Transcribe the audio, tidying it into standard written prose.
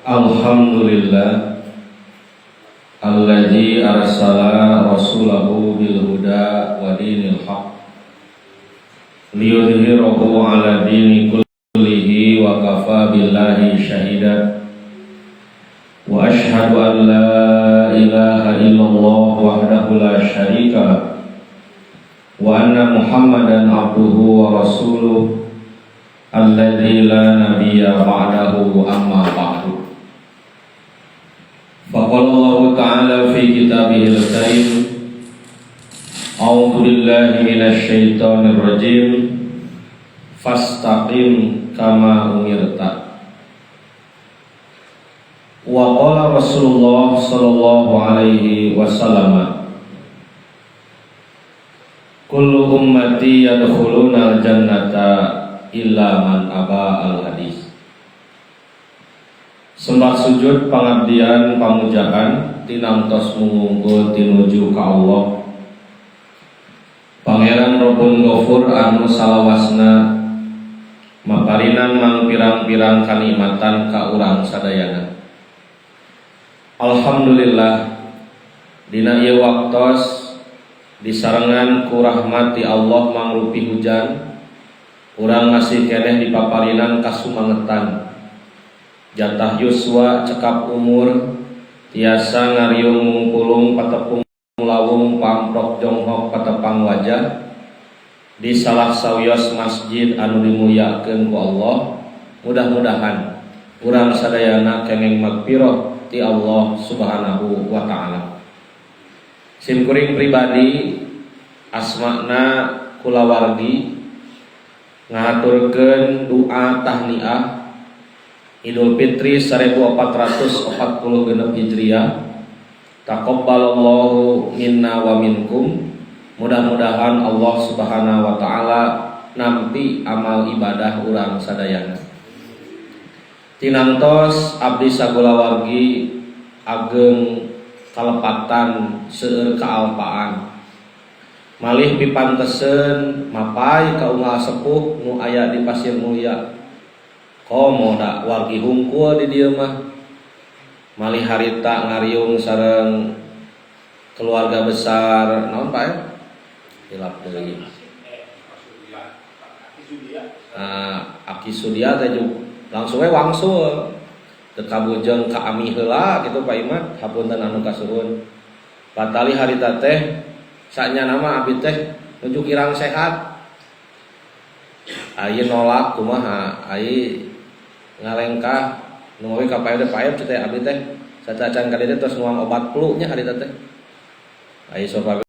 Alhamdulillah alladzi arsala rasulahu bil huda wa dinil haq liyudhhirahu ala dini kullihi wa kafa billahi syahida. Wa ashhadu an la ilaha illallah wahdahu la syarika lah wa anna Muhammadan abduhu wa rasuluh alladzi la nabiyya ba'dahu. Amma ba'du. Faqala Allah Ta'ala fi kitabihil karim, a'udzu billahi minasy syaithanir rajim, fastaqim kama umirta. Wa qala Rasulullah sallallahu alaihi wasallam, kullu ummati yadkhuluna al-jannata illa man aba, al hadis. Sembah sujud pangabdian pamujaan tinamtos mungungkul tinuju ka Allah, Pangeran Robun Gofur, anu salawasna maparinan mangpirang-pirang kanikmatan ka urang sadayana. Alhamdulillah, dina ieu waktos disarengan ku rahmati Allah mangrupi hujan, urang masih keneh dipaparinan kasumangetan, jatah yuswa, cekap umur, tiasa ngariung mungkulung, patepung lawung, pamprok jonghok, patepang wajah di salah sawios masjid anu dimuliakeun ku Allah. Mudah-mudahan urang sadayana kenging magfirah ti Allah Subhanahu wa Ta'ala. Simkuring pribadi asmana kulawargi ngahaturkeun doa tahniah Idul Fitri 1446 Hijriah. Taqabbalallahu minna wa minkum. Mudah-mudahan Allah Subhanahu wa Ta'ala nampi amal ibadah urang sadayana. Tinamtos abdi sagulawargi ageng kalepatan, seueur kaalpaan, malih pipanteseun mapay ka unggal sepuh nu aya di Pasir Mulia. Komo da wargi hungkul di dieu mah. Malih harita ngariung sareng keluarga besar naon, Pak, ya? Hilap deui. Nah, Aki Sudia teh langsung we wangsul teu kabujeng ka ami heula gitu. Pak Imat, hapunten anu kasuhun. Patali harita teh sanya nama abdi teh nuju kirang sehat. Ayeuna nolak kumaha, ai ngalengkah nu we ka pae pae teh abdi teh sacacan ka dieu, tos nuang obat flu nya harita teh. Ai sok.